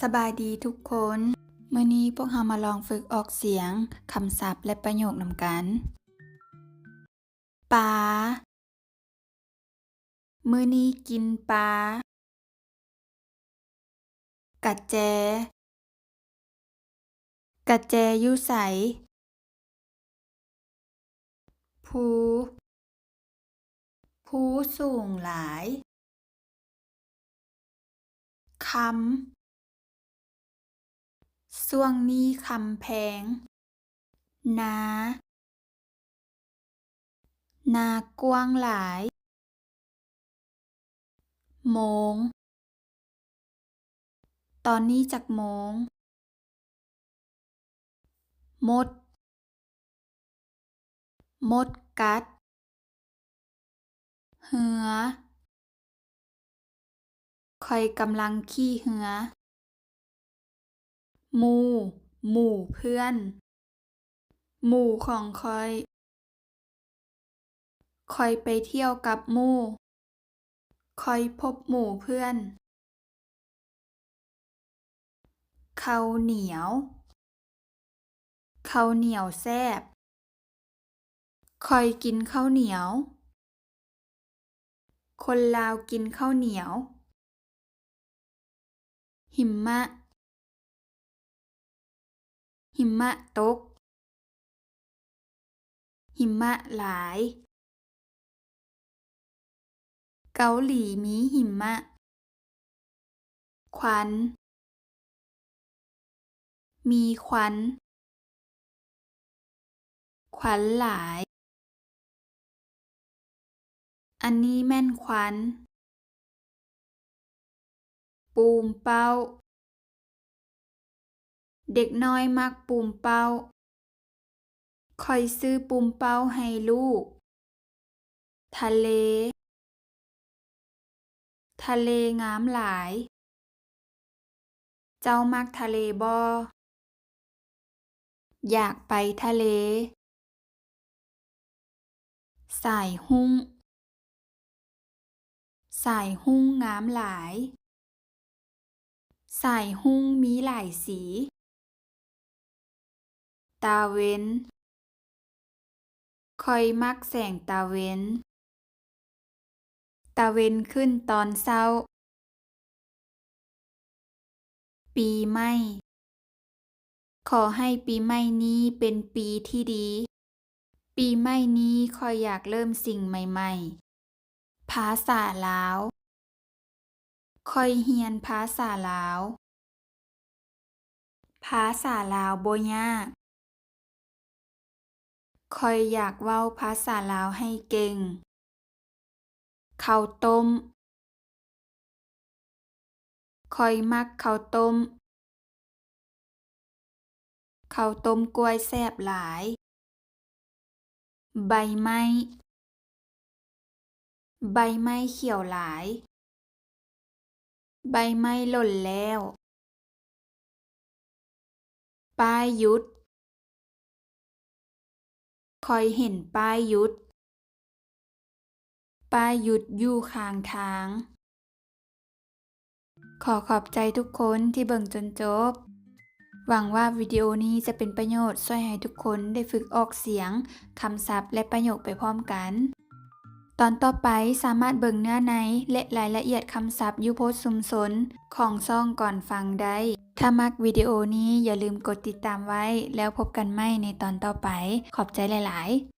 ສະບາຍດີທຸກຄົນ. ມື້ນີ້ພວກເຮົາມາລອງຝຶກອອກສຽງຄຳສັບ ແລະ ປະໂຫຍກນຳກັນ. ປາ. ມື້ນີ້ກິນປາ. ກະແຈ. ກະແຈຢູ່ໃສ? ພູ. ພູສູງຫຼາຍ. ຄຳ. ຊ່ວງນີ້ຄຳແພງ. ນາ. ນາກວ້າງຫຼາຍ. ໂມງ. ຕອນນີ້ຈັກໂມງ? ມົດ. ມົດກັດ. ເຮືອ. ຂ້ອຍກຳລັງຂີ່ເຮືອ. ໝູ່. ໝູ່ເພື່ອນ. ໝູ່ຂອງຂ້ອຍ. ຂ້ອຍໄປທ່ຽວກັບໝູ່. ຂ້ອຍພົບໝູ່ເພື່ອນ. ເຂົ້າໜຽວ. ເຂົ້າໜຽວແຊບ. ຂ້ອຍກິນເຂົ້າໜຽວ. ຄົນລາວກິນເຂົ້າໜຽວ. ຫິມະ. ຫິມະຕົກ. ຫິມະຫຼາຍ. ເກົາຫຼີມີຫິມະ. ຄວັນ. ມີຄວັນ. ຄວັນຫຼາຍ. ອັນນີ້ແມ່ນຄວັນ. ປູມເປົ້າ. ເດັກນ້ອຍມັກປູມເປົ້າ. ຂ້ອຍຊື້ປູມເປົ້າໃຫ້ລູກ. ທະເລ. ທະເລງາມຫຼາຍ. ເຈົ້າມັກທະເລບໍ່? ຢາກໄປທະເລ. ສາຍຮຸ້ງ. ສາຍຮຸ້ງງາມຫຼາຍ. ສາຍຮຸ້ງມີຫຼາຍສີ. ຕາເວັນ. ຂ້ອຍມັກແສງຕາເວັນ. ຕາເວັນຂຶ້ນຕອນເຊົ້າ. ປີໃໝ່. ຂໍໃຫ້ປີໃໝ່ນີ້ເປັນປີທີ່ດີ. ປີໃໝ່ນີ້ຂ້ອຍຢາກເລີ່ມສິ່ງໃໝ່ໆ. ພາສາລາວ. ຂ້ອຍຮຽນພາສາລາວ. ພາສາລາວບໍ່ຍາກ. ຂ້ອຍຢາກເວົ້າພາສາລາວໃຫ້ເກັ່ງ. ເຂົ້າຕົ້ມ. ຂ້ອຍມັກເຂົ້າຕົ້ມ. ເຂົ້າຕົ້ມກ້ວຍແຊບຫຼາຍ. ໃບໄມ້. ໃບໄມ້ຂຽວຫຼາຍ. ໃບໄມ້ຫຼົ່ນແລ້ວ. ປ້າຍຢຸດ. ຂ້ອຍເຫັນປ້າຍຢຸດ. ປ້າຍຢຸດຢູ່ຂ້າງທາງ. ຂໍຂອບໃຈທຸກຄົນທີ່ເບິ່ງຈົນຈົບ. ຫວັງວ່າວິດີໂອນີ້ຈະເປັນປະໂຫຍດ ຊ່ວຍໃຫ້ທຸກຄົນໄດ້ຝຶກອອກສຽງ, ຄຳສັບ ແລະ ປະໂຫຍກໄປພ້ອມກັນ. ຕອນຕໍ່ໄປສາມາດເບິ່ງເນື້ອໃນ ແລະ ລາຍລະອຽດຄຳສັບຢູ່ໂພສຊຸມຊົນຂອງຊ່ອງກ່ອນຟັງໄດ້. ຖ້າມັກວິດີໂອນີ້ ຢ່າລືມກົດຕິດຕາມໄວ້, ແລ້ວພົບກັນໃໝ່ໃນຕອນຕໍ່ໄປ. ຂອບໃຈຫຼາຍໆ.